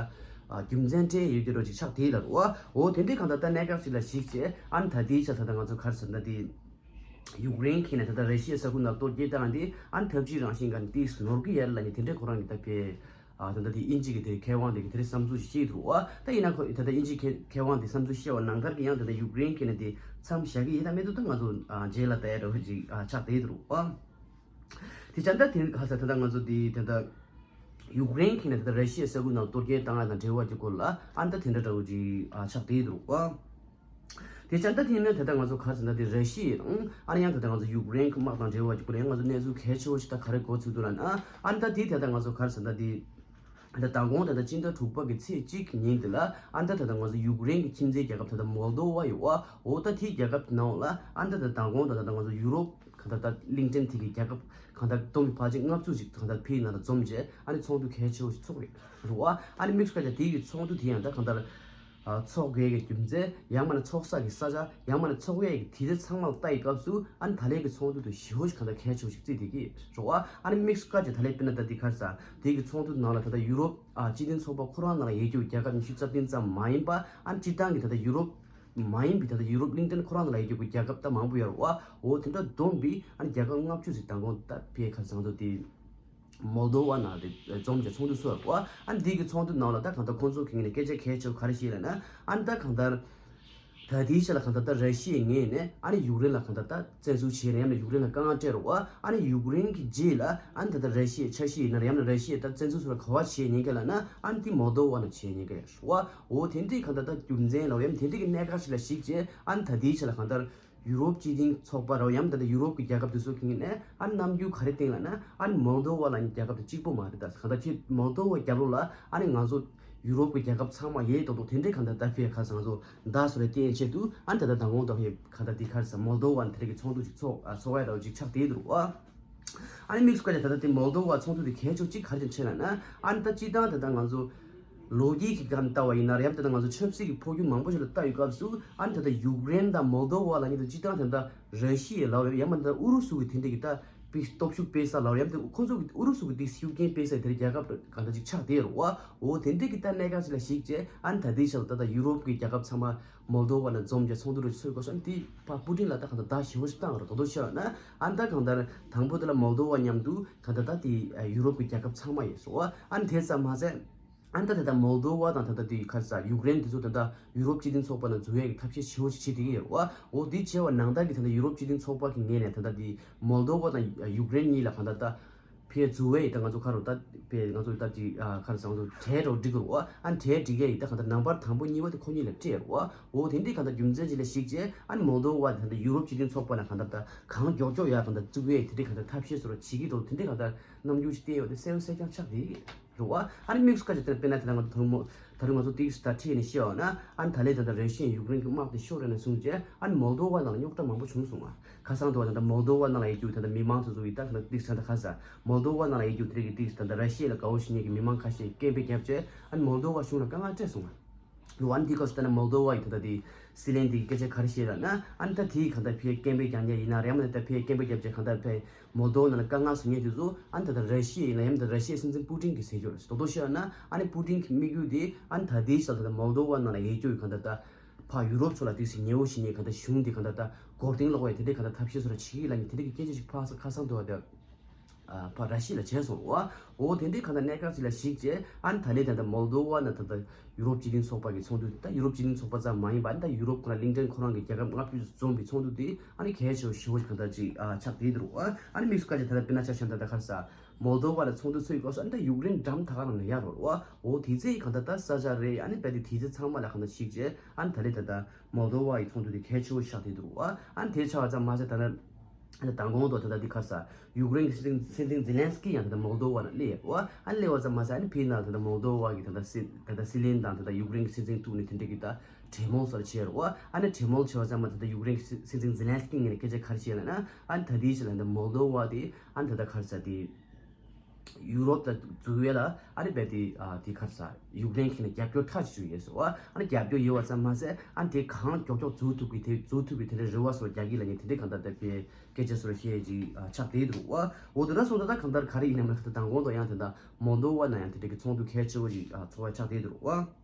རྒྱུ་མཚན་སྤྲད་ཡོད་ཀྱི་རོ་ཅིག་ཆགས་དེ་ལ་རེད་བ། འོ་དེ་འདྲའི་གང་ལྟར་ད་གནད་འགག་ཅིག་ལ་གཞིགས་བྱས་ཨ་ནི་ད་དེའི་ཆ་ད་ད་ང་ཚོ་ག་རེ་ཟེར་ན་དེ། ཡུཀ་རེན་ཁེ་ནས་ད་ལྟ་ར་ཤི་ཡའི་ས་ཁུལ་ནང་གཏོར་རྒོལ་བཏང་དེ་ཨ་ནི་འཐབ་ཇུས་རང་བཞིན་ག་ནས་ཏིག་ནོར་གི་ཡར་ལ་ནི་དེ་འདྲའི་ཁོ་རང་གི་ད་ཕེ། ཨ་ད་ལྟ་དེ་དབྱིན་ཇི་གི་དེ་མཁས་དབང་དེ་གི་དེ་རིང་བསམ་ཚུལ་ཞིག་བཤད་འདུག་ཨ། ད་ཡིན་ན་ཁོ་ད་ལྟ་དབྱིན་ཇི་མཁས་མཁས་དབང་དེ་བསམ་ཚུལ་བཤད་པ་ནང་ལྟར་གི་ཡང་ད་ལྟ་ཡུཀ་རེན་ཁེ་ནས་དེ་མཚམས་བཞག་གི་ཡིན་ད་མེད་འདུག་ད་ང་ཚོ་ཨ་རྗེས་ལ་ལྟ་ཡ་འདྲ་བོ་ཅིག་ཨ་ཆགས་བསྡད་འདུག་ཨ། དེ་ཙང་ད་དེ་ག་ས་ད་ལྟ་ང་ཚོ་དེ་ད་ལྟ་ཡུཀ་རེན་ཁེ་ནས་ད་ལྟ་ར་ཤི་ཡའི་ས་ཁུལ་ནང་གཏོར་རྒོལ་བཏང་ཡ་དང་འབྲེལ་བ་གི་སྐོར་ལ་ཨ་ད་དེ་འདྲ་འདྲ་བོ་ཅིག་ཨ་ཆགས་བསྡད་འདུག་ཨ། དེ་ཙང་ད་དེ་ནས་ད་ལྟ་ང་ཚོ་ག་རེ་ཟེར་ན་དེ་ར་ཤི་ཡ་དང་ཨ་ནི་ཡང་ད་ལྟ་ང་ཚོ་ཡུཀ་རེན་དམག་དང་འབྲེལ་བ་གི་སྐོར་ལ་ཡང་ང་ཚོ་གནས་ཚུལ་གལ་ཆེ་བོ་ཞིག་ད་ག་རེ་གོ་ཚུལ་འདུག་ལབ་ན་ཨ་ནི་ད་དེ་ད་ལྟ་ང་ཚོ་ག་རེ་ཟེར་ན་དེ་ད་ལྟ་མདང་དགོང་ད་ལྟ་སྤྱི་ཟླ་དྲུག་པ་གི་ཚེས་གཅིག་གི་ཉིན་དེ་ལ་ཨ་ནི་ད་ད་ལྟ་ང་ཚོ་ཡུཀ་རེན་གྱི་ཁྱིམ་མཚེས་རྒྱལ་ཁབ་ད་ལྟ་མོལ་དོ་བ་ཡོད་བ། འོ་ད་དེའི་རྒྱལ་ཁབ་ནང་ལ་ཨ་ནི་ད་ད་ལྟ་མདང་དགོང་ད་ད་ལྟ་ང་ཚོ་ཡུ་རོབ་གང་ལྟར་ད་གླིང་ཕྲན་དེ་གི་རྒྱལ་ཁབ་གང་ལྟར་བསྡོམས་ཀྱི་ཕལ་ཆེར་ལྔ་བཅུ་ཞིག་གང་ལྟར་ཕེའི་ནང་ལ་འཛོམས་རྗེས་ཨ་ནི་ཚོགས་འདུ་གལ་ཆེ་བོ་ཞིག་ཚོགས་རེད་རེད་བ། ཨ་ནི་དམིགས་སུ་བཀར་བྱས་དེ་གི་ཚོགས་འདུ་དེ་ཡང་ད་གང་ལྟར། ཚོགས་དགོས་ཀྱི་རྒྱུ་མཚན་ཡང་མིན་ན་ཚོགས་ས་གི་ས་ཆ་ཡང་མིན་ན་ཚོགས་ཡས་ཀྱི་དུས་ཚོད་ཚང་མ་ལ་ལྟ་ཡི་སྐབས་སུ་ཨ་ནི་ད་ལན་གྱི་ཚོགས་འདུ་དེ་ཞེ་པོ་ཞིག་གང་ལྟར་གལ་ཆེ་བོ་ཞིག་བརྩིས་བསྡད་ཀྱི་རེད་བ། ཨ་ནི་དམིགས་སུ་བཀར་བྱས་ད་ལན་དཔེར་ན་ད་འདི་ག་རེ་ཟེར་དེ་གི་ཚོགས་འདུ་ནང་ལ་ད་ལྟ་ཡུ་རོབ་ཨ་སྤྱི་མཐུན་ཚོགས་པ་ཁོ་རང་ནང་ལ་ཡོད་རྒྱུ་རྒྱལ་ཁབ་ཉི་ཤུ་རྩ་བདུན་ཙམ་མ་ཡིན་པ་ཨ་ནི་སྤྱིར་བཏང་གི་ད་ལྟ་ཡུ་རོབ་མ་ཡིན་པའི་ད་ལྟ་ཡུ་རོབ་གླིང་ཕྲན་ཁོ་རང་ནང་ལ་ཡོད་རྒྱུ་རྒྱལ་ཁབ་ད་མང་པོ་ཡོད་རེད་བ། འོ་དེ་འདྲ་བསྡོམས་པའི་ཨ་ནི་རྒྱལ་ཁབ་ལྔ་བཅུ་ཞིག་མདང་དགོང་ད་ཕེ་ག་རེ་ཟེར་དེ། མོལ་དོ་བ་ནང་དེ་འཛོམས་ཀྱི་ཚོགས་འདུ་ཚོགས་རེད་བ། ཨ་ནི་འདི་གི་ཚོགས་འདུ་ནང་ལ་ད་གང་ལྟར་ཁོང་ཚོ་གི་ངོས་ནས་སྐད་ཆ་གལ་ཆེ་བ་ག་རེ་བཤད་ལབ་ན་ཨ་ནི་ད་གང་ལྟར་ད་དེའི་ཆ་ལ་གང་ལྟར་ད་ར་ཤི་ཡའི་ངོས་ནས་ཨ་ནི་ཡུཀ་རེན་ལ་གང་ལྟར་ད་བཙན་འཛུལ་བྱས་ནས་ཡང་ན་ཡུཀ་རེན་ལ་དཀའ་ངལ་སྤྲད་རེད་བ། ཨ་ནི་ཡུཀ་རེན་གྱི་རྗེས་ལ་ཨ་ནི་ད་ལྟ་ར་ཤི་ཡའི་འཆར་གཞི་ཡིན་ན་ཡང་ན་ར་ཤི་ཡས་ད་བཙན་འཛུལ་སོགས་ལ་ག་བ་བྱས་ཉེན་ཁ་ལབ་ན་ཨ་ནི་དེ་མོལ་དོ་བ་ནང་བྱས་ཉེན་ཁ་ཡོད་རེད་བ། འོ་དེ་འདྲའི་གང་ལྟར་ད་རྒྱུ་མཚན་ལ་ཡང་དེ་འདྲའི་གི་གནད་འགག་ཅིག་ལ་གཞིགས་བྱས་ཨ་ནི་ད་དེའི་ཆ་ལ་གང་ལྟར། ཡུ་རོབ་སྤྱི་མཐུན་ཚོགས་པ་རོ་ཡང་ད་ལྟ་ཡུ་རོབ་ཀྱི་རྒྱལ་ཁབ་དེ་ཚོ་གི་ངོས་ནས་ཨ་ནི་རྣམ་འགྱུར་ག་རེ་བསྟན་ལབ་ན་ཨ་ནི་མོལ་དོ་བ་ལ་ནི་རྒྱལ་ཁབ་དེ་གཅིག་པོ་མ་རེད། ད་གང་ལྟར་ཁྱེད་མོལ་དོ་བའི་རྒྱབ་ལོགས་ལ་ཨ་ནི་ང་ཚོ་ཡུ་རོབ་ཀྱི་རྒྱལ་ཁབ་ཚང་མ་ཡས་ཏོག་ཏོག་དེ་འདྲའི་གང་ལྟར་ད་ཕེ་ག་ས་ང་ཚོ་མདའ་སོ་རེ་བསྟན་ཆེད་དུ་ཨ་ནི་ད་ལྟ་མདང་དགོང་ད་ཕེ་ག་ད་དེ་ག་རེ་ས་མོལ་དོ་བ་ནི་དེ་རིགས་ཀྱི་ཚོགས་འདུ་ཅིག་ཚོགས་ཨ་ཚོགས་ཡ་འདྲ་བོ་ཅིག་ཆགས་བསྡད་འདུག་ཨ། ཨ་ནི་དམིགས་སུ་བཀར་ནས་ད་ལྟ་དེ་མོལ་དོ་བ་ཚོགས་འདུ་དེ་གལ་ཆེ་ཅིག་ག་རེ་བྱས་ལབ་ན་ཨ་ནི་ད་སྤྱིར་བཏང་ད་ལྟ་ང་ཚོ། ལོ་རྒྱུས་ཀྱི་སྒང་ལྟ་བ་ཡིན་ན་རེད་ཡང་ད་ལྟ་ང་ཚོ་ཆབ་སྲིད་ཀྱི་འཕོ་འགྱུར་མང་པོ་ཞིག་ལ་ལྟ་ཡོད་སྐབས་སུ་ཨ་ནི་ད་ལྟ་ཡུཀ་རེན་དང་མོལ་དོ་བ་ལ་ཉིད་དུ་སྤྱིར་བཏང་ད་ལྟ་ར་ཤི་ཡ་ལབ་རེད་ཡང་མ་ད་ལྟ་ཨུ་རུ་སུ་གི་དེ་འདྲ་གི་ད་པི་སྟོབས་ཤུགས་སྤེལ་ས་ལབ་རེད་ཡང་ད་ཁོ་ཚོ་གི་ཨུ་རུ་སུ་གི་དེ་ཤུགས་རྐྱེན་སྤེལ་ས་དེ་རྒྱལ་ཁབ་གང་འདྲ་ཅིག་ཆགས་བསྡད་རེད་བ། འོ་དེ་འདྲ་གི་ད་གནད་འགག་ཅིག་ལ་གཞིགས་བྱས་ཨ་ནི་ད་ལྟའི་ཆར་ད་ལྟ་ཡུ་རོབ་ཀྱི་རྒྱལ་ཁབ་ཚང་མ་མོལ་དོ་བ་ལ་འཛོམས་བྱས་ཚོགས་འདུ་རུ་ཚོགས་དགོས་སོང་དེ་ཕ་པུ་ཏིན་ལ་ད་གང་ལྟར་ད་ཞེ་པོ་ཞིག་བཏང་རེད་དོ་དོ་ཤེས་ན་ཨ་ནི་ད་གང་ལྟར་དང་པོ་དེ་ལ་མོལ་དོ་བ་མཉམ་དུ་གང་ལྟར་ད་དེ་ཡུ་རོབ་ཀྱི་རྒྱལ་ཁབ་ཚང་མ་ཡིན་སོང་ཨ་ནི་དེ་ཙམ་མ་ཟད། ཨ་ནི་ད་ད་ལྟ་མོལ་དོ་བ་དང་ད་ལྟ་དེ་ག་རེ་ཟེར་ཡུཀ་རེན་དེ་ཚོ་ད་ལྟ་ཡུ་རོབ་སྤྱི་མཐུན་ཚོགས་པ་ནང་འཛུལ་ཡས་ཀྱི་ཐབས་ཤེས་ཞེ་པོ་ཞིག་བྱེད་བསྡད་ཀྱི་ཡོད་རེད་བ། འོ་དེ་བྱས་པ་ནང་ལྟར་གྱི་ད་ལྟ་ཡུ་རོབ་སྤྱི་མཐུན་ཚོགས་པ་གི་ངོས་ནས་ད་ལྟ་དེ་མོལ་དོ་བ་དང་ཡུཀ་རེན་གཉིས་ལ་གང་ལྟར་ད་ཕེ་འཛུལ་བས་ད་ང་ཚོ་ག་རུ་ད་ཕེ་ང་ཚོ་ད་དེ་ག་རེ་ཟེར་ང་ཚོ་གྲལ་འགྲོ་འགྲིག་གི་རེད་བ། ཨ་ནི་གྲལ་འགྲིག་ཡས་ཡིན་ད་གང་ལྟར་ནམ་བར་དང་པོ་གཉིས་པ་དེ་ཁོ་གཉིས་ལ་སྤྲད་རེད་བ། འོ་དེ་འདྲའི་གང་ལྟར་རྒྱུ་མཚན་ཅིག་ལ་གཞིགས་བྱས་ཨ་ནི་མོལ་དོ་བ་དེ་ད་ལྟ་ཡུ་རོབ་སྤྱི་མཐུན་ཚོགས་པ་ནང་གང་ལྟར་ད་གང་མགྱོགས་མགྱོགས་ཡར་གང་ལྟར་བཙུགས་ཡས་དེ་འདྲའི་གང་ལྟར་ཐབས་ཤེས་བཟོ་འདྲ་བྱེད་ཀྱི་འདུག་དེ་འདྲའི་གང་ལྟར་རྣམ་འགྱུར་ཅིག་བསྟན་ཡོད་དེ་གསལ་པོ་གསལ་རྐྱང་ཆགས་བསྡད་ཀྱི་རེད་བ། ཨ་ནི་དམིགས་སུ་བཀར་བྱས་དེ་ལ་དཔེར་ན་དེ་ལ་ང་ཚོ་དུང་མོ་ད་རུང་ང་ཚོ་ཏིག་ད་ཁྲིད་ནས་བཤད་བ་ན་ཨ་ནི་ད་ལན་ད་ལྟ་ར་ཤི་ཡ་ཡུཀ་རེན་གྱི་དམག་དེ་ཤོར་རེད་ན་གསུངས་རྗེས་ཨ་ནི་མོལ་དོ་བ་ནང་ལ་རྙོག་དྲ་མང་པོ་བྱུང་སོང་ང་། ཁ་སང་དུ་བ་ད་ལྟ་མོལ་དོ་བ་ནང་ལ་ཡོད་རྒྱུ་ད་ལྟ་མི་མང་ཚོ་ཚོ་ཡི་ད་ད་ཏིག་ད་ད་ཁ་ས་མོལ་དོ་བ་ནང་ལ་ཡོད་རྒྱུ་དེ་རིགས་ཀྱི་ཏིག་ད་ད་ར་ཤི་ཡ་ལ་དགའ་བོ་བྱེད་མཁན་གྱི་མི་མང་ཁ་ཤས་སྐད་འབོད་བརྒྱབ་རྗེས་ཨ་ནི་མོལ་དོ་བ་གཞུང་ལ་དཀའ་ངལ་སྤྲད་སོང་ང་། ལོ་ཨ་ནི་དེའི་སྐབས་སུ་ད་ལྟ་མོལ་དོ་བ་ཡི་ད་ལྟ་དེ་སྲིད་བློན་དེ་གི་སྐད་ཆ་ག་རེ་བཤད་ལབ་ན་ཨ་ནི་ད་དེའི་གང་ལྟར་ཕའི་སྐད་འབོད་རྒྱག་མཁན་ཡིན་ན་རེད་མ་ད་ལྟ་ཕའི་སྐད་འབོད་རྒྱབ་རྗེས་གང་ལྟར་ཕའི་མོལ་དོ་བ་ནང་ལ་དཀའ་ངལ་བཟོ་མཁན་དེ་ཚོ་ཨ་ནི་ད་ལྟ་ར་ཤི་ཡ་ཡིན་ན་ཡང་ད་ར་ཤི་ཡའི་སྲིད་འཛིན་པུ་ཏིན་གྱིས་ཟེར་རྒྱུ་རེད། རྡོག་རྡོག་བཤད་ན་ཨ་ནི་པུ་ཏིན་གྱི་དམིགས་ཡུལ་དེ་ཨ་ནི་ད་ལྟའི་ཆར་ད་ལྟ་མོལ་དོ་བ་ནང་ལ་ཡོད་རྒྱུ་ཡི་གང་ལྟར་ད་ཕ་ཡུ་རོབ་ཚོ་ལ་དེ་ཚོ་ཉེ་བོ་བྱེད་མཁན་གང་ལྟར་གཞུང་དེ་གང་ལྟར་ད་མགོ་རྟིང་སློག་པའི་དེ་འདྲའི་གང་ལྟར་ཐབས་ཤེས་བཟོ་འདྲ་བྱེད་ཀྱི་ལབ་མཁན་དེ་འདྲའི་གི་སྐད་ཆ་ཞིག་ཕ་ཁ་སང་དུ་བ་དེ་ཕ་ར་ཤི་ཡ་ལ་བྱས་སོང་བ། འོ་དེ་འདྲའི་གང་ལྟར་གནད་འགག་ཅིག་ལ་གཞིགས་བྱས་ཨ་ནི་ད་ལན་ད་ལྟ་མོལ་དོ་བ་ནང་ད་ལྟ་ཡུ་རོབ་སྤྱི་མཐུན་ཚོགས་པ་གི་ཚོགས་འདུ་དེ་ད་ཡུ་རོབ་སྤྱི་མཐུན་ཚོགས་པ་ཙམ་མ་ཡིན་པ་ཨ་ནི་ད་ཡུ་རོབ་ཁོ་ན་གླིང་ཕྲན་ཁོ་རང་གི་རྒྱལ་ཁབ་ལྔ་བཅུ་འཛོམས་པའི་ཚོགས་འདུ་དེ་ཨ་ནི་གལ་ཆེ་བ་ཞེ་པོ་ཞིག་གང་ལྟར་ཅིག་ཨ་ཆགས་བསྡད་འདུག་བ། ཨ་ནི་དམིགས་སུ་བཀར་ཅིག་ད་ལྟ་དཔེར་ན་ཆ་བཞག་ན་ད་ལྟ་ག་རེ་ཟེར་མོལ་དོ་བ་ལ་ཚོགས་འདུ་ཚོགས་ཡི་སྐབས་སུ་ཨ་ནི་ད་ཡུཀ་རེན་འགྲམ་ད་ག་རང་ལ་ཡར་རོ་རོ་བ། འོ་དེ་ཚེ་ཡི་གང་ལྟར་ད་ས་ཆ་རེད། ཨ་ནི་དཔེ་དེ་དེ་ཚེ་ཚང་མ་ལ་གང་ལྟར་གཞིགས་བྱས་ཨ་ནི་ད་ལན་ད་ལྟ་མོལ་དོ་བ་ཡི་ཚོགས་འདུ་དེ་གལ་ཆེ་བོ་ཆགས་བསྡད་འདུག་བ། ཨ་ནི་དེ་ཆགས་པ་ཙམ་མ་ཟད་ད་ལན། ད་མདང་དགོང་དུ་ད་ལྟ་འདི་ག་རེ་ཟེར་ཡུཀ་རེན་གྱི་སྲིད་འཛིན་སྲིད་འཛིན་ཛེ་ལན་སི་ཀི་ཡང་ད་ལྟ་མོལ་དོ་བ་ལ་སླེབས་ཡོད་རེད་བ། ཨ་ནི་སླེབས་པ་ཙམ་མ་ཟད་ཨ་ནི་ཕྱིའི་ནང་ད་ལྟ་མོལ་དོ་བ་གི་ད་ལྟ་སྲིད་ད་ལྟ་སྲིད་བློན་དང་ད་ལྟ་ཡུཀ་རེན་གྱི་སྲིད་འཛིན་ཐུག་ནས་དེ་འདྲ་གི་ད་གྲོས་མོལ་སོགས་བྱས་ཡོད་རེད་བ། ཨ་ནི་གྲོས་མོལ་བྱས་པ་ཙམ་མ་ད་ལྟ་ཡུཀ་རེན་གྱི་སྲིད་སྲིད་འཛིན་ཛེ་ལན་སི་ཀི་ངོས་ནས་སྐད་ཆ་ག་རེ་བཤད་ལབ་ན་ཨ་ནི་ད་ལྟའི་ཆ་ལ་ད་ལྟ་མོལ་དོ་བ་དེ་ཨ་ནི་ད་ལྟ་ག་རེ་ཟེར་དེ། ཡུ་རོབ་དང་འཛུལ་བས་ལ་ཨ་ནི་བས་དེ་ཨ་དེ་ག་རེ་ཟ་ཡུཀ་རེན་ཁྱེད་ནས་རྒྱབ་སྐྱོར་མཐའ་གཅིག་ཏུ་ཡོད་ཟེར་བ། ཨ་ནི་རྒྱབ་སྐྱོར་ཡོད་པ་ཙམ་མ་ཟད་ཨ་ནི་དེ་གང་མགྱོགས་མགྱོགས་འཛུལ་ཐུབ་ཀྱི་དེ་འཛུལ་ཐུབ་པའི་དེ་འདྲའི་རེ་བ་སོགས་རྒྱག་གི་ལ་ངས་དེ་འདྲའི་གང་ལྟར་དེ་བས་སྐད་ཆ་སོགས་ཤེས་ཀྱི་ཨ་ཆགས་བསྡད་འདུག་བ། འོ་དེ་འདྲ་སོང་ཙང་ད་གང་ལྟར་ག་རེ་ཡིན་ནམ་ལ་ག་ད་མདང་དགོང་དུ་ཡང་དེ་འདྲ་མོལ་དོ་བ་ན་ཡང་དེ་འདྲ་གི་ཚོགས་འདུ་གལ་ཆེ་བོ་ཞིག་ཨ་ཚོགས་པ་ཆགས་བསྡད་འདུག་བ།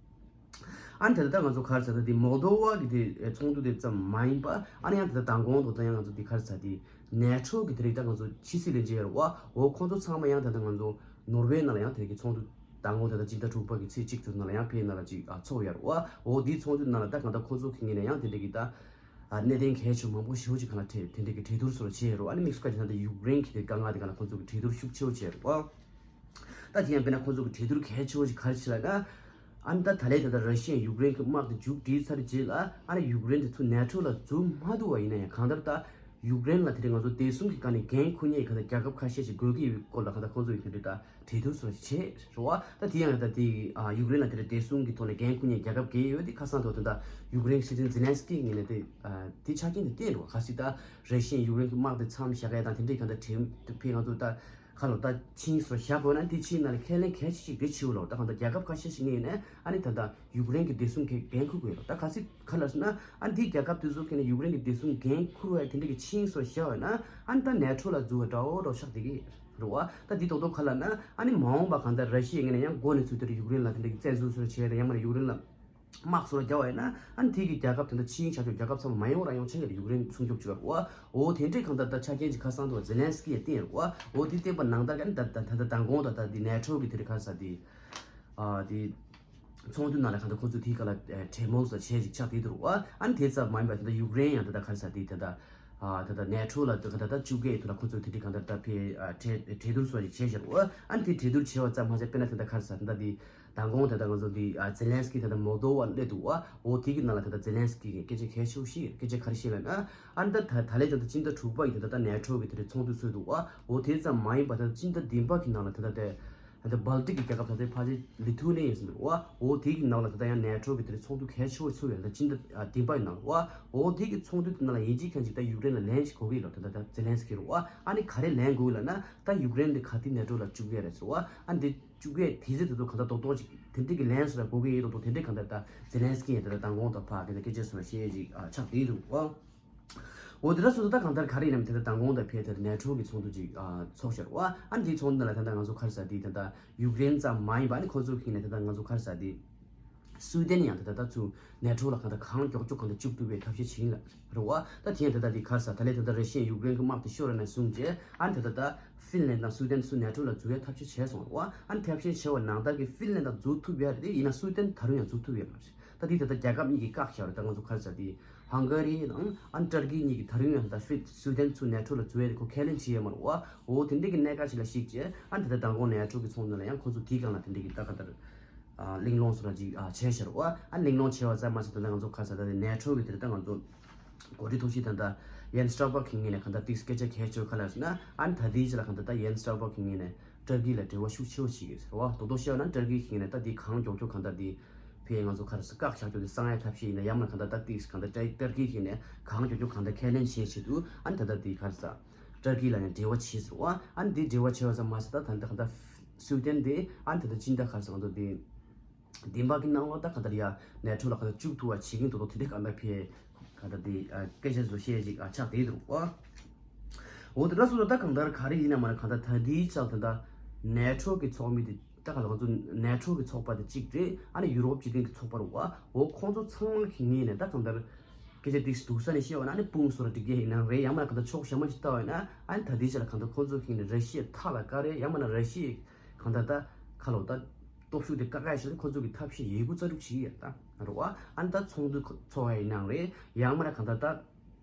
ཨ་ནི་དེ་ལྟར་ང་ཚོ་ག་རེ་ཟ་ད་དེ་མོལ་དོ་བ་གི་དེ་ཚོགས་འདུ་དེ་ཙམ་མ་ཡིན་པ་ཨ་ནི་ཡང་དེ་ལྟར་མདང་དགོང་དུ་ད་ཡང་ང་ཚོ་དེ་ག་རེ་ཟ་དེ་ནེ་ཊོ་གི་དེ་རིགས་ད་ང་ཚོ་ཕྱི་སྲིད་ལས་འཛིན་ཡོད་རེད་བ། འོ་ཁོང་ཚོ་ཚང་མ་ཡང་དེ་ལྟར་ང་ཚོ་ནོར་ཝེ་ནང་ལ་ཡང་དེ་རིགས་ཀྱི་ཚོགས་འདུ་མདང་དགོང་དེ་ལྟར་སྤྱི་ཟླ་དྲུག་པ་གི་ཚེས་གཅིག་ཚོ་ནང་ལ་ཡང་ཕེབས་ནང་ལ་ཅིག་ཨ་ཚོགས་ཡོད་རེད་བ། འོ་དེའི་ཚོགས་འདུ་ནང་ལ་ད་གང་ལྟར་ཁོང་ཚོ་གི་ངོས་ནས་ཡང་དེ་འདྲ་གི་ད་ཨ་གནད་དོན་གལ་ཆེ་མང་པོ་ཞེ་པོ་ཅིག་གང་ལ་གྲོས་དེ་འདྲ་གི་གྲོས་བསྡུར་སོགས་བྱས་ཡོད་རེད་བ། ཨ་ནི་དམིགས་སུ་བཀར་གྱི་ད་ལྟ་ཡུཀ་རེན་གྱི་དེ་དཀའ་ངལ་དེ་གང་ལ་ཁོང་ཚོ་གི་གྲོས་བསྡུར་ཤུགས་ཆེ་བོ་བྱས་རེད་བ། ད་དེ་ཡང་དཔེར་ན་ཁོང་ཚོ་གི་གྲོས་བསྡུར་གལ་ཆེ་བོ་ཞིག་ག་རེ་བྱས་ལབ་ན། ཨ་ནི་ད་ད་ལན་ད་ལྟ་ར་ཤི་ཡས་ཡུཀ་རེན་གྱི་དམག་དེ་མཇུག་སྒྲིལ་ཚར་རྗེས་ལ་ཨ་ནི་ཡུཀ་རེན་དེ་ཚོ་ནེ་ཊོ་ལ་འཛུལ་མ་ཐུབ་པ་ཡིན་ན་ཡང་གང་ལྟར་ད་ཡུཀ་རེན་ལ་དེ་རིང་ང་ཚོ་བདེ་སྲུང་གི་སྒང་ནས་འགན་འཁུར་མཁན་གྱི་གང་ལྟར་རྒྱལ་ཁབ་ཁ་ཤས་ཤིག་དགོས་ཀྱི་ཡོད་པའི་སྐོར་ལ་གང་ལྟར་ཁོང་ཚོ་ཡིས་དེ་འདྲའི་ད་གྲོས་བསྡུར་སོགས་བྱས་རེད་བ། ད་དེ་ཡང་ད་དེ་ཡུཀ་རེན་ལ་དེ་འདྲའི་བདེ་སྲུང་གི་ཐོག་ནས་འགན་འཁུར་མཁན་རྒྱལ་ཁབ་བརྒྱད་ཡོད་དེ་ཁ་སང་ཐོག་དེ་ད་ཡུཀ་རེན་གྱི་སྲིད་འཛིན་ཛེ་ལན་སི་ཀི་ངོས་ནས་དེ་དེ་ཆ་རྐྱེན་དེ་བསྟན་རེད་བ། གལ་སྲིད་ད་ར་ཤི་ཡས་ཡུཀ་རེན་གྱི་དམག་དེ་མཚམས་བཞག་ཡ་དང་དེ་འདྲའི་གང་ལྟར་གྲོས་མཐུན་ཕེབས་ང་ཚོ་ད། ཁ་ལོ་ད་ཆིངས་སོགས་བཞག་དགོས་ན་འདི་ཕྱིའི་ནང་ལ་ཁས་ལེན་གལ་ཆེ་ཞིག་དེ་ཆེའུ་ལོ་ད་གང་ལྟར་རྒྱལ་ཁབ་ཁ་ཤས་ཤིག་ངོས་ནས་ཨ་ནི་ད་ལྟ་ཡུཀ་རེན་གྱི་བདེ་སྲུང་གི་འགན་འཁུར་དགོས་ལོ། ད་ག་ཚིག་ག་ལ་ཟེར་ན་ཨ་འདི་རྒྱལ་ཁབ་དེ་ཚོ་ཁེ་ནས་ཡུཀ་རེན་གྱི་བདེ་སྲུང་འགན་འཁུར་བའི་དེ་འདྲ་གི་ཆིངས་སོགས་བཞག་པ་ན་ཨ་ནི་ད་ནེ་ཊོ་ལ་འཛུལ་བ་འདྲ་བོ་འགྲོ་ཤག་དེ་གི་རེད་བ། ད་འདི་ཏོག་ཏོག་ག་ལ་ན་ཨ་ནི་མ་འོངས་པ་གང་ལྟར་ར་ཤི་ཡའི་ངོས་ནས་ཡང་འགོ་ནས་ཚུད་དེ་ཡུཀ་རེན་ལ་དེ་འདྲ་གི་བཙན་འཛུལ་སོགས་བྱས་ཏེ་ཡང་མ་ཡུཀ་རེན་ལ། དམག་སོགས་རྒྱག་པ་ཡིན་ན་ཨ་ནི་དེ་གི་རྒྱལ་ཁབ་དེ་འདྲ་ཕྱིའི་ཆ་ཤོག་རྒྱལ་ཁབ་ཚང་མ་མ་ཡོང་ར་ཡོང་ཆ་ཡོད་ཡུཀ་རེན་སྲུང་སྐྱོབ་བྱེད་པ་རེད་བ། འོ་དེ་འདྲའི་གང་ལྟར་ད་ཆ་རྐྱེན་གྱི་ཁ་སང་དུ་ཛེ་ལན་སི་ཀི་ཡ་བསྟན་རེད་བ། འོ་དེ་བསྟན་པ་ནང་ལྟར་ག་ནི་ད་ད་ད་ད་མདང་དགོང་ད་ད་དེ་ནེ་ཊོ་གི་དེ་རིགས་ག་རེ་ཟ་དེ་ཨ་དེ་ཚོགས་འདུ་ནང་ལ་གང་ལྟར་ཁོ་ཚོས་དེའི་སྐབས་ལ་གྲོས་མོལ་སོགས་བྱས་ཅིག་ཆགས་བསྡད་འདུག་རེད་བ། ཨ་ནི་དེ་ཙམ་མ་ཡིན་པ་ད་ལྟ་ཡུཀ་རེན་ཡང་ད་ལྟ་ག་རེ་ཟ་དེ་ད་ལྟ་ཨ་ད་ལྟ་ནེ་ཊོ་ལ་ད་ད་ད་བཅུག་གི་ཐུགས་ལ་ཁོ་ཚོས་དེ་འདྲའི་གང་ལྟར་ད་ཕེ་ཨ་གྲོས་གྲོས་བསྡུར་སོགས་ཅིག་བྱས་བཞག་རེད་བ། ཨ་ནི་དེ་གྲོས་བསྡུར་བྱས་པ་ཙམ་མ་ཟད་དཔེར་ན་ད་ལྟ་ག་རེ་ཟ་ད་ལྟ་དེ། མདང་དགོང་དེ་ལྟར་ང་ཚོ་འདི་ཨ་ཛེ་ལན་སི་ཀི་དེ་ལྟར་མོལ་དོ་བ་སླེབས་འདུག་བ། འོ་དེ་གི་ནང་ལ་དེ་ལྟར་ཛེ་ལན་སི་ཀི་གི་སྐད་ཆ་གལ་ཆེ་བོ་ཞིག་སྐད་ཆ་ག་རེ་བཤད་ལབ་ན། ཨ་ནི་ད་ད་ད་ལས་ཀྱང་ད་སྤྱི་ཟླ་དྲུག་པ་ཡི་དེ་ལྟར་ད་ནེ་ཊོ་གི་དེ་རིགས་ཚོགས་འདུ་ཚོགས་འདུག་བ། འོ་དེ་ཙམ་མ་ཡིན་པ་ད་སྤྱི་ཟླ་བདུན་པ་གི་ནང་ལ་དེ་ལྟར་དེ་ད་སྦལ་ཏིག་གི་རྒྱལ་ཁབ་ད་ལྟའི་ཕལ་ཆེར་ལི་ཐུ་ནི་ཡ་ཡིན་ཟིན་འདུག་བ། འོ་དེ་གི་ནང་ལ་ད་ལྟ་ཡང་ནེ་ཊོ་གི་དེ་རིགས་ཚོགས་འདུ་གལ་ཆེ་བོ་ཚོགས་ཡོད་ད་སྤྱི་ཟླ་ཨ་བདུན་པ་ཡི་ནང་ལ་བ། འོ་དེ་གི་ཚོགས་འདུ་དེ་ནང་ལ་ཡིན་གཅིག་མཁན་གཅིག་ད་ཡུཀ་རེན་ལ་ལན་ཞིག་དགོས་ཀྱི་ཡོད་ལ་ད་ད་ཛེ་ལན་སི་ཀི་རེད་བ། ཨ་ནི་ག་རེ་ལན་དགོས་ལབ་ན་ད་ཡུཀ་རེན་དེ་ག་དུས་ནེ་ཊོ་ལ་བཅུག་གི་རེད་ཟེར་བ། ཨ་ནི་དེ་བཅུག་གི་དེ་ཚེ་དེ་ཚོ་གང་ལྟར་རྡོག་རྡོག་ཅིག་དེ་འདྲ་གི་ལན་སོགས་ལ་གོ་གི་ཡོད་རྡོག་རྡོག་དེ་འདྲ་གང་ལྟར་ད་ཛེ་ལན་སི་ཀི་ཡང་དེ་ལྟར་མདང་དགོང་དང་ཕར་དེ་འདྲ་སྐད་ཆ་སོགས་ལ་བཤད་ཡས་ཅིག་ཨ་ཆགས་བསྡད་འདུག་ཨ། འོ་དེ་འདྲ་སོང་ཙང་ད་གང་ལྟར་ག་རེ་ཡིན་ནམ་དེ་ལྟར་མདང་དགོང་དང་ཕར་དེར་ནེ་ཊོ་གི་ཚོགས་འདུ་ཅིག་ཨ་ཚོགས་ཤར་བ། ཨ་ནི་དེའི་ཚོགས་འདུ་ནང་ལ་ད་ལྟ་ང་ཚོ་ག་རེ་ཟ་དེ་ད་ལྟ་ཡུཀ་རེན་ཙམ་མ་ཡིན་པ་ཨ་ནི་ཁོ་ཚོ་གིས་ནས་དེ་ལྟར་ང་ཚོ་ག་རེ་ཟ་དེ། སུའི་ཏན་ཡང་ད་ལྟ་ད་ཚུར་ནེ་ཊོ་ལ་གང་ལྟར་གང་མགྱོགས་མགྱོགས་གང་ལྟར་བཅུག་ཐུབ་པའི་ཐབས་ཤེས་བྱེད་ཀྱིན་ལ་རེད་བ། ད་དེ་ཡང་ད་ལྟ་དེ་ག་རེ་ཟ་ད་ལས་ད་ལྟ་ར་ཤི་ཡས་ཡུཀ་རེན་གྱི་དམག་དེ་ཤོར་ནས་བཟུང་རྗེས་ཨ་ནི་ད་ལྟ་ད་ཧྥིན་ལན་དང་སུའི་ཏན་ཚུར་ནེ་ཊོ་ལ་འཛུལ་ཡའི་ཐབས་ཤེས་བྱས་སོང་རེད་བ། ཨ་ནི་ཐབས་ཤེས་བྱས་པ་ནང་ལྟར་གྱི་ཧྥིན་ལན་དང་འཛུལ་ཐུབ་ཡ་རེད་དེ་ཡིན་ན་སུའི་ཏན་ད་རུང་ཡང་འཛུལ་ཐུབ་ཡོད་མ་རེད། ད་དེ་ད་ལྟ་རྒྱལ་ཁབ་གཉིས་ཀྱི་བཀག་བཞག་རེད། ད་ང་ཚོ་ག་རེ་ཟ་དེ་ཧང་ག་རི་དང་ཨ་ནི་ཏར་ཀི་གཉིས་ཀྱིས་ད་རུང་ཡང་ད་ཧྥིན་སུའི་ཏན་ཚུར་ནེ་ཊོ་ལ་འཛུལ་ཡ་དེ་ཁོ་ཁས་ལེན་བྱེད་ཡོད་མ་རེད་བ། འོ་དེ་འདྲ་གི་གནད་འགག་ཅིག་ལ་གཞིགས་རྗེས་ཨ་ནི་ད་ལྟ་མདང་དགོང་ནེ་ཊོ་གི་ཚོགས་འདུ་ལ་ཡང་ཁོ་ཚོ་དེའི་སྒང་ལ་དེ་འདྲ་གི་ད་ག་ལྟར། ཨ་གླེང་སློང་སོགས་ལ་ཅིག་ཨ་བྱས་ཤར་བ། ཨ་གླེང་སློང་བྱས་པ་ཙམ་མ་ཟད་ད་ལྟ་ང་ཚོ་ག་རེ་ཟ་ད་ནེ་ཊོ་གི་དེར་ད་ང་ཚོ་འགོ་ཁྲིད་ཐོག་ཤིག་ད་ལྟ་ཡན་སི་སྟོལ་པག་གི་ངོས་ནས་གང་ལྟར་ཏིག་སྐད་ཆ་གལ་ཆེ་བ་ག་ལ་ཟེར་ན་ཨ་ནི་ད་ལྟའི་ཆ་ལ་གང་ལྟར་ད་ཡན་སི་སྟོལ་པག་གི་ངོས་ནས་ཏར་ཀི་ལ་འབྲེལ་བ་ཤུགས་ཆེ་བོ་བྱེད་ཀྱི་ཟེར་བ། རྡོག་རྡོག་བཤད་པ་ན་ཏར་ཀི་གི་ངོས་ནས་ད་འདི་གང་མགྱོགས་མགྱོགས་གང་ལྟར་འདི་ཕའི་ང་ཚོ་ག་རེ་ཟེར་བཀག་བཞག་རྒྱུ་དེ་གསང་ཡ་ཐབས་ཤེས་ཡིན་ན་ཡང་མིན་ན་གང་ལྟར་ཏིག་གང་ལྟར་ཏར་ཀི་གི་ངོས་ནས་གང་མགྱོགས་མགྱོགས་གང་ལྟར་ཁས་ལེན་བྱེད་ཆེད་དུ་ཨ་ནི་ད་ལྟ་འདི་ག་རེ་ཟེར་ཏར་ཀི་ལ་ཡང་འབྲེལ་བ་བྱེད་ཟེར་བ། ཨ་ནི་འདི་འབྲེལ་བ་བྱེད་པ་ཙམ་མ་ཟད་ད་ད་ལྟ་གང་ལྟར་སུའི་ཏན་དེ་ཨ་ནི་ད་ལྟ་སྤྱི་ཟླ་ག་རེ་ཟེར་ང་ཚོ་འདི། བདེན་པ་གི་ནང་ལོགས་ད་ག་ལྟར་ཡ་ནེ་ཊོ་ལ་ག་ལྟར་བཅུག་ཐུབ་པ་བྱེད་ཀྱིན་འདུག་དོ་དེ་འདྲའི་ག་ལྟར་ཕེ་ག་ལྟར་དེ་སྐད་ཆ་བཟོ་བཤད་ཅིག་ཆགས་བསྡད་འདུག་ཨ། འོ་དེ་འདྲ་སོང་ཙང་ད་གང་ལྟར་ག་རེ་ཡིན་ན་མ་ན་གང་ལྟར་ད་ལྟའི་ཆར་ད་ལྟ་ནེ་ཊོ་གི་ཚོགས་མི་དེ་ད་ག་ལ་ང་ཚོ་ནེ་ཊོ་གི་ཚོགས་པ་དེ་གཅིག་རེད། ཨ་ནི་ཡུ་རོབ་སྤྱི་མཐུན་གྱི་ཚོགས་པ་རེད་བ། འོ་ཁོང་ཚོ་ཚང་མ་གི་ངོས་ནས་ད་གང་ལྟར་སྐད་ཆ་ཏིག་སྡུག་ས་ནས་བཤད་བ་ན་ཨ་ནི་དཔུང་གསོ་ར་འགྲིག་གི་ཡིན་ན་རེད། ཡང་མ་ན་གང་ལྟར་ཕྱོགས་གཞན་པ་ཞིག་ལྟ་བ་ཡིན་ན་ཨ་ནི་ད་ལྟའི་ཆར་ལ་གང་ལྟར་ཁོང་ཚོ་གི་ངོས་ནས་ར་ཤི་ཡའི་མཐའ་ལ་བཀག་རེད། ཡང་མ་ན་ར་ཤི་ཡའི་གང་ལྟར་ད་ག་ལོ་ད་སྟོབས་ཤུགས་དེ་བཀག་ཡ་ཞིག་ལ་ཁོ་ཚོ་གི་ཐབས་ཤེས་ཡོད་དགུ་རྩ་དྲུག་བྱེད་ཡ་ད་རེད་བ། ཨ་ནི་ད་ཚོགས་འདུ་ཚོགས་ཡ་ཡིན་ནའང་རེད། ཡང་མ་ན་གང་ལྟར་ད་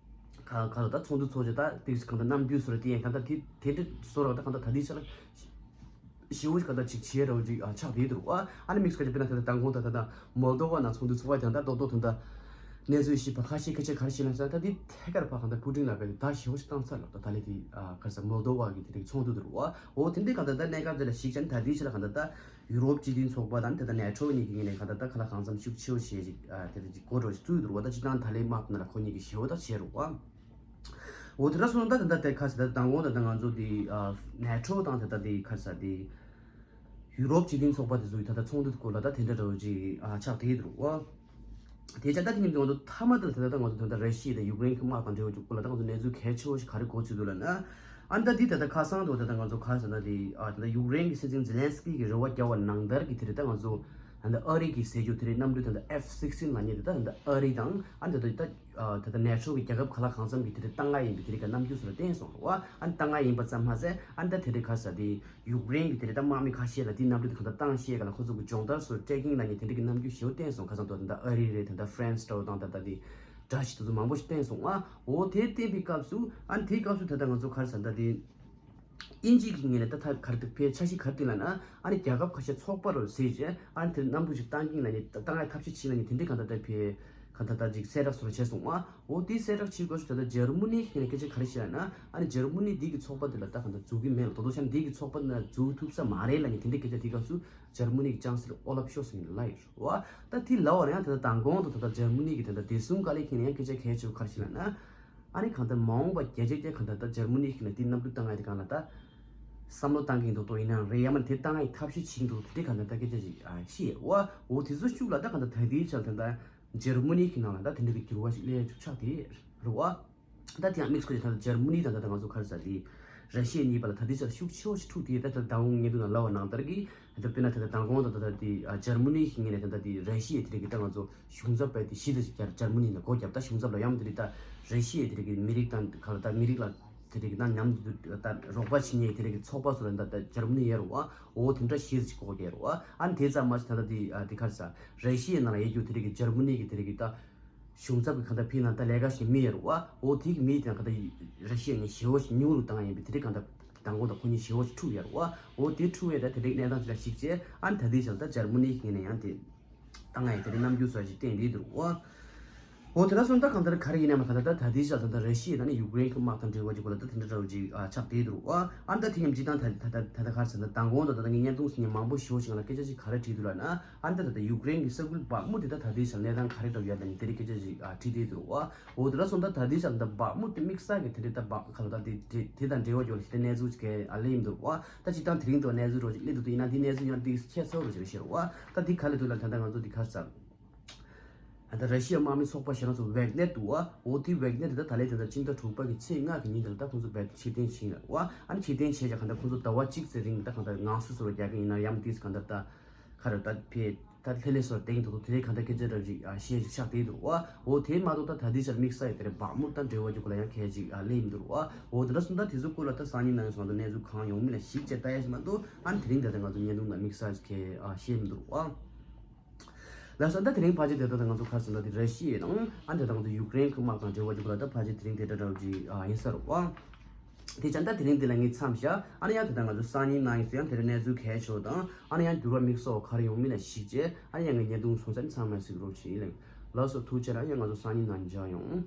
ག་ག་ལོ་ད་ཚོགས་འདུ་ཚོགས་བྱ་ད་དེ་གང་ལྟར་གནམ་དུས་སོ་ར་དེ་ཡང་གང་ལྟར་དེ་དེ་འདྲ་སོ་ར་ད་གང་ལྟར་ད་དེའི་ཆ་ལ་ཞེ་པོ་ཅིག་གང་ལྟར་ཅིག་བྱེད་རོགས་ཅིག་ཨ་ཆགས་བསྡད་འདུག་བ། ཨ་ནི་དམིགས་སུ་བཀར་ཅིག་དཔེར་ན་ད་ལྟ་མདང་དགོང་ད་ད་ལྟ་མོལ་དོ་བ་ནང་ཚོགས་འདུ་ཚོགས་པ་དེ་ད་རྡོག་རྡོག་ད་ལྟ་གནས་ཚུལ་ཞིག་ཕ་ཁ་ཤས་སྐད་ཆ་ག་རེ་བཤད་ན་ཟེར་ན་ད་དེ་ཐད་ཀར་ཕ་གང་ལྟར་ཕུ་ཀྲིན་ལ་བས་ད་ཞེ་པོ་ཅིག་བཏང་ཚར་ལ་ད་ད་ལས་དེ་ཨ་ག་རེ་ཟེར་མོལ་དོ་བ་གི་དེ་རིགས་ཚོགས་འདུ་དེ་རེད་བ། འོ་དེ་འདྲའི་གང་ལྟར་ད་གནད་འགག་དེ་ལ་གཞིགས་བྱས་ན་ད་དེའི་ཆ་ལ་གང་ལྟར་ད། ཡུ་རོབ་སྤྱི་མཐུན་ཚོགས་པ་དང་དེ་ལྟར་ནེ་ཊོ་གཉིས་ཀྱི་ངོས་ནས་གང་ལྟར་ད་ཁ་ལག་གང་འཚམ་ཤུགས་ཆེ་བོ་བྱས་ཅིག་ཨ་དེ་ལྟར་ཅིག་གོ་འགྲོ་ཞིག་བཙུགས་འདུག་བ། ད་སྤྱི་བཏང་ད་ལའི་དམག་དེ་ནང་ལ་ཁོ་གཉིས་ཀྱིས་ཞེ་པོ་ད་བྱས་རུག་བ། འོ་དེ་འདྲ་སོང་ད་ད་ལྟ་དེ་ཁ་ས་ད་མདང་དགོང་ད་ལྟ་ང་ཚོ་དེ་ནེ་ཊོ་དང་ད་ལྟ་དེ་ཁ་ས་དེ་ཡུ་རོབ་སྤྱི་མཐུན་ཚོགས་པ་དེ་ཚོ་ཡི་ད་ལྟ་ཚོགས་འདུ་སྐོར་ལ་ད་དེ་འདྲ་འདྲ་བོ་ཅིག་ཆགས་བསྡད་འདུག་བ། དེ་ཅག་ད་དེ་ཉིན་ང་ཚོ་མཐའ་མ་དེ་ལ་ད་ལྟ་ང་ཚོ་ད་ལྟ་ར་ཤི་ཡ་དང་ཡུཀ་རེན་གྱི་དམག་དང་འབྲེལ་བ་ཅིག་སྐོར་ལ་ད་ང་ཚོ་གནས་ཚུལ་གལ་ཆེ་བོ་ཞིག་ག་རེ་གོ་ཚུལ་འདུག་ལབ་ན། ཨ་ནི་ད་དེ་ད་ལྟ་ཁ་སང་དུ་ད་ལྟ་ང་ཚོ་ཁ་ས་ད་དེ་ཨ་ད་ལྟ་ཡུཀ་རེན་གྱི་སྲིད་འཛིན་ཛེ་ལན་སི་ཀི་གི་རེ་བ་བརྒྱབ་པ་ནང་ལྟར་གྱི་དེ་རེད། ད་ང་ཚོ་ད་ལྟ་ཨ་རི་གི་ཟས་རྒྱུ་དེ་རེད། གནམ་གྲུ་ད་ལྟ་ཨེཕ་སིག་སི་ཊིན་ལབ་མཁན་དེ་ད་ད་ལྟ་ཨ་རི་དང་ཨ་ད་ད་ད་ད་ལྟ་ནེ་ཊོ་གི་རྒྱལ་ཁབ་ག་ལ་གང་འཚམ་གྱི་དེ་རེད་ད་ལྟ་ཡིན་པའི་དེ་རེད་ག་རྣམ་འགྱུར་སོགས་ལ་བསྟན་སོང་རེད་བ། ཨ་ནི་ད་ལྟ་ཡིན་པ་ཙམ་མ་ཟད་ཨ་ནི་ད་དེ་རེད་ཁ་ས་དེ། ཡུཀ་རེན་གྱི་དེ་རེད་ད་དམག་མི་ཁ་ཤས་ལ་དེའི་གནམ་གྲུ་དེ་གང་ལྟར་བཏང་ཤེས་ག་ལ་ཁོ་ཚོ་གི་སྦྱོང་བརྡར་སོགས་ཊེ་ཀིང་ལ་ནི་དེ་འདྲ་གི་རྣམ་འགྱུར་ཞེ་པོ་བསྟན་སོང་། ཁ་སང་དུ་ད་ལྟ་ཨ་རི་རེད། ད་ལྟ་ཧྥ་རན་སི་འདྲ་བོ་དང་ད་ལྟ་དེ་བཀྲ་ཤིས་དེ་ཚོ་མང་པོ་ཞིག་བསྟན་སོང་ཨ། འོ་དེ་བསྟན་པའི་སྐབས་སུ་ཨ་ནི་དེའི་སྐབས་སུ་ད་ལྟ་ང་ཚོ་ག་རེ་ཟེར་ད་དེ་དབྱིན་ཇི་གི་ངོས་ནས་ད་ད་ག་རེ་འདུག་ཕའི་འཆར་གཞི་ག་རེ་བསྟན་ལབ་ན་ཨ་ནི་རྒྱལ་ཁབ་ཁ་ཤས་ཚོགས་པ་རུ་ཟེར་བྱས་ཨ་ནི་དེར་གནམ་གྲུ་ཞིག་བཏང་གིན་ལ་ནི་བཏང་ཡ་ཐབས་ཤེས་བྱིན་ལ་ནི་དེ་འདྲའི་གང་ལྟར་ད་ཕའི་གང་ལྟར་ད་ཅིག་གསལ་བསྒྲགས་སོགས་བྱས་སོང་ཨ། འོ་དེའི་གསལ་བསྒྲགས་བྱེད་དགོས་སུ་ད་ལྟ་འཇར་མ་ནི་ཞིག་ནས་སྐད་ཆ་ག་རེ་བཤད་ན་ཨ་ནི་འཇར་མ་ནི་འདི་གི་ཚོགས་པ་འདི་ལ་ད་གང་ལྟར་འཛུལ་གི་མེད་ལ། དོ་དོ་ཤ་འདི་གི་ཚོགས་པ་ན་འཛུལ་ཐུབ་ས་མ་རེད་ལ་ནི་དེ་འདྲའི་སྐད་ཆ་དེ་སྐབས་སུ་འཇར་མ་ནི་གི་ཅང་སེ་ལོ་ཨོ་ལབ་ཤོར་སོང་ཡིན་ལ་ཡོད་རེད་བ། ད་དེ་ལབ་པ་ན་ཡང་ད་ལྟ་མདང་དགོང་དུ་ད་ལྟ་འཇར་མ་ནི་གི་ད་ལྟ་བདེ་སྲུང་བཀའ་བློན་ཁྱེད་ནས་ཡང་སྐད་ཆ་གལ་ཆེ་བ་ག་རེ་བཤད་ལབ་ན་ཨ་ནི་གང་ལྟར་མ་འོངས་པ་བརྒྱ་ཆ་བརྒྱ་གང་ལྟར་ད་འཇར་མ་ནི་ཞིག་ནས་དེ་གནམ་གྲུ་བཏང་ཡ་དེ་གང་ལ་ད་བསམ་བློ་བཏང་གིན་འདུག་དོ་ཡིན་ན་རེད་ཡ་མ་དེ་བཏང་ཡ་ཐབས་ཤེས་བྱེད་ཀྱི་འདུག་དེ་འདྲའི་གང་ལྟར་ད་སྐད་ཆ་ཞིག་ཨ་བཤད་ཡ་བ། འོ་དེ་ཚོ་ཤུགས་ལ་ད་གང་ལྟར་ད་ལྟའི་ཆར་ད་ལྟ། འཇར་མ་ནི་གི་ནང་ལ་ད་དེ་འདྲ་གི་འགྱུར་བ་ཞིག་སླེབས་ཆོག་ཆགས་དེ་རེད་བ། ད་དེ་ཡང་དམིགས་བསལ་གྱི་ད་ལྟ་འཇར་མ་ནི་དང་ད་ལྟ་ང་ཚོ་ག་རེ་ཟེར་དེ་ར་ཤི་ཡ་གཉིས་བར་ལ་ད་ལྟའི་ཆར་ཤུགས་ཆེ་བོ་ཞིག་འཁྲུག་དེ་ད་ལྟ་ཟླ་བ་ཉེ་དུ་ནང་ལབ་པ་ནང་ལྟར་གྱི་ད་དཔེར་ན་ད་ལྟ་མདང་དགོང་དང་ད་ལྟ་དེ་འཇར་མ་ནི་གི་ངོས་ནས་ད་ལྟ་དེ་ར་ཤི་ཡ་དེ་འདྲ་གི་ད་ང་ཚོ་གཞུང་ཚབ་པའི་དེ་གཞི་ད་ཅིག་རྒྱ་འཇར་མ་ནི་ནས་སྒོ་བརྒྱབ། ད་གཞུང་ཚབ་ལ་ཡང་དེ་རིགས་ད་ར་ཤི་ཡ་དེ་འདྲ་གི་མི་རིགས་དང་ག་ལ་ད་མི་རིགས་ལ་དེ་འདྲ་གི་ད་མཉམ་དུ་ད་རོགས་པ་བྱེད་མཁན་དེ་འདྲ་གི་ཚོགས་པ་ཚོ་ལ་ད་ད་འཇར་མ་ནི་ཡོད་རེད་བ། འོ་དེ་འདྲ་གཞི་ད་ཅིག་སྒོ་བརྒྱབ་རེད་བ། ཨ་ནི་དེ་ཙམ་མ་ཟད་ད་ལྟ་དེ་ཨ་དེ་ག་རེ་ཟེར་ར་ཤི་ཡའི་ནང་ལ་ཡོད་རྒྱུ་དེ་རིགས་ཀྱི་འཇར་མ་ནི་གི་དེ་རིགས་ཀྱི་ད་གཞུང་ཚབ་ཀྱི་གང་ལྟར་ཕི་ནང་ད་ལས་ཀ་བྱེད་མི་ཡོད་རེད་བ། འོ་དེ་གི་མི་དེ་གང་ལྟར་ར་ཤི་ཡ་ནས་ཞེ་བོ་ཞིག་ཉུང་རུ་བཏང་ཡིན་པས་དེ་རིགས་གང་ལྟར་མདང་དགོང་དང་ཁོ་གཉིས་ཞེ་བོ་ཞིག་འཁྲུག་ཡོད་རེད་བ། འོ་དེ་འཁྲུག་ཡས་ད་དེ་རིགས་གནས་སྟངས་ཅིག་ལ་གཞིགས་བྱས་ཨ་ནི་ད་ལྟའི་ཆར་ད་འཇར་མ་ནི་གི་ངོས་ནས་ཡང་དེ་བཏང་ཡས་དེ་རིགས་རྣམ་འགྱུར་སོགས་ཅིག་བསྟན་བསྡད་འདུག་བ། འོ་དེ་འདྲ་སོང་ད་གང་ལྟར་ག་རེ་ཡིན་ནའང་ད་ལྟ་ད་ལྟའི་ཆར་ད་ལྟ་ར་ཤི་ཡ་དང་ནི་ཡུཀ་རེན་གྱི་དམག་དང་འབྲེལ་བ་གྱི་སྐོར་ལ་ད་དེ་འདྲ་འདྲ་བོ་ཅིག་ཨ་ཆགས་བསྡད་འདུག་བ། ཨ་ནི་ད་དེ་མཉམ་སྤྱིར་བཏང་ད་ད་ད་ད་ག་རེ་ཟེར་ན་མདང་དགོང་དང་ད་ལྟ་ངས་བརྙན་ཐུང་ཟིན་མཁན་མང་པོ་ཞེ་པོ་ཞིག་ང་ལ་སྐད་ཆ་ཅིག་ག་རེ་དྲིས་འདུག་ལབ་ན། ཨ་ནི་ད་ད་ད་ཡུཀ་རེན་གྱི་ས་ཁུལ་བག་མུ་དེ་ད་ད་ལྟའི་ཆར་གནས་སྟངས་ག་རེ་འདྲ་བོ་ཡོད་ལབ་ནི་དེ་རིགས་སྐད་ཆ་ཅིག་ཨ་དྲིས་བསྡད་འདུག་བ། འོ་དེ་འདྲ་སོང་ད་ད་ལྟའི་ཆར་ད་བག་མུ་དེ་དམིགས་བསལ་གྱི་དེ་རིགས་ད་བག་ག་ལ་ད་དེ་དེ་དེ་དང་འབྲེལ་བ་ཡོད་ལ་ཞེ་དྲག་གནས་ཚུལ་ཅིག་ག་ཨ་ལེ་ཡིན་འདུག་བ། ད་སྤྱིར་བཏང་དེ་རིང་དུ་གནས་ཚུལ་རོ་ཅིག་སླེབས་འདུག་ད་ཡིན་ན་དེ་གནས་ཚུལ་ཡང་ཏིག་ཁྱད་མཚར་རོ་ཅིག་རེད་ཤེས་རོགས་བ། ད་དེ་ག་ལ་འདུག་ལབ་ད་ད་ང་ཚོ་དེ་ག་རེ་ཟེར། ད་ལྟ་ར་ཤི་ཡ་དམག་མི་ཚོགས་པ་ཞེ་དྲག་ཚོ་ཝེག་ནེར་འདུག་བ། འོ་དེ་ཝེག་ནེར་དེ་ད་ད་ལན་དེ་ད་ཕྱི་ཟླ་དྲུག་པ་གི་ཚེས་ལྔ་གི་ཉིན་དེ་ལ་ད་ཁོང་ཚོ་ཕྱིར་འཐེན་བྱས་ཡིན་ལ་བ། ཨ་ནི་ཕྱིར་འཐེན་བྱས་ཀྱང་གང་ལྟར་ཁོང་ཚོ་ཟླ་བ་གཅིག་ཙམ་རིང་ད་གང་ལྟར་ངང་ཚུལ་བཟོ་འདྲ་རྒྱག་གི་ཡིན་ན་ཡང་དེས་གང་ལྟར་ད་ག་རེ་ད་ཕེ་ད་ལྷེ་ལེ་སོར་དེང་དུ་དེ་གང་ལྟར་སྐད་ཆ་འདྲ་ཅིག་བཤད་ཅིག་ཆགས་བསྡད་འདུག་བ། འོ་དེ་མ་གཏོགས་ད་ད་ལྟའི་ཆར་དམིགས་བསལ་ཡོད་དེ་རེད་བག་མུ་ད་འབྲེལ་བ་རྒྱུ་ག་ལ་ཡང་གལ་ཅིག་སླེབས་མི་འདུག་བ། འོ་དེ་འདྲ་སོང་ད་དེ་ཚོ་སྐོར་ལ་ད་སང་ཉིན་གནངས་ཉིན་སོང་ད་གནས་ཚུལ་གང་ཡོང་མིན་ལ་གཞིགས་བྱས་ལྟ་ཡ་ཞིག་མ་གཏོགས་ཨ་ནི་དེ་རིང་ད་ལྟ་ང་ཚོ་བརྙན་ཐུང་ལ་དམིགས་བསལ་ཅིག་གལ་བཤད་མི་འདུག་བ། ལགས་སོ། ད་དེ་རིང་ཕལ་ཆེར་དེ་ལྟར་ད་ང་ཚོ་ག་རེ་ཟེར་ན་དེ་ར་ཤི་ཡ་དང་ཨ་ནི་ད་ལྟ་ང་ཚོ་ཡུཀ་རེན་གྱི་དམག་དང་འབྲེལ་བ་ཅིག་ལ་ད་ཕལ་ཆེར་དེ་རིང་དེ་འདྲ་འདྲ་བོ་ཅིག་ཨ་ཡིན་ས་རེད་བ། དེ་བྱས་ད་དེ་རིང་འདི་ལ་ངས་མཚམས་བཞག་ཨ་ནི་ཡང་དེ་ལྟར་ང་ཚོ་སང་ཉིན་གནངས་ཉིན་ཚོ་ཡང་དེ་འདྲ་གནས་ཚུལ་གལ་ཆེ་བ་དང་ཨ་ནི་ཡང་འགྱུར་བ་དམིགས་བསལ་ག་རེ་ཡོང་མིན་ལ་གཞིགས་བྱས་ཨ་ནི་ཡང་ངས་བརྙན་ཐུང་སོང་ཙང་ཚང་མ་གཟིགས་རོགས་བྱེད་ཡིན་ལགས། ལགས་སོ། ཐུགས་རྗེ་ཆེ། ཨ་ནི་ཡང་ང་ཚོ་སང་ཉིན་གནངས་ཉིན་མཇལ་ཡོང་།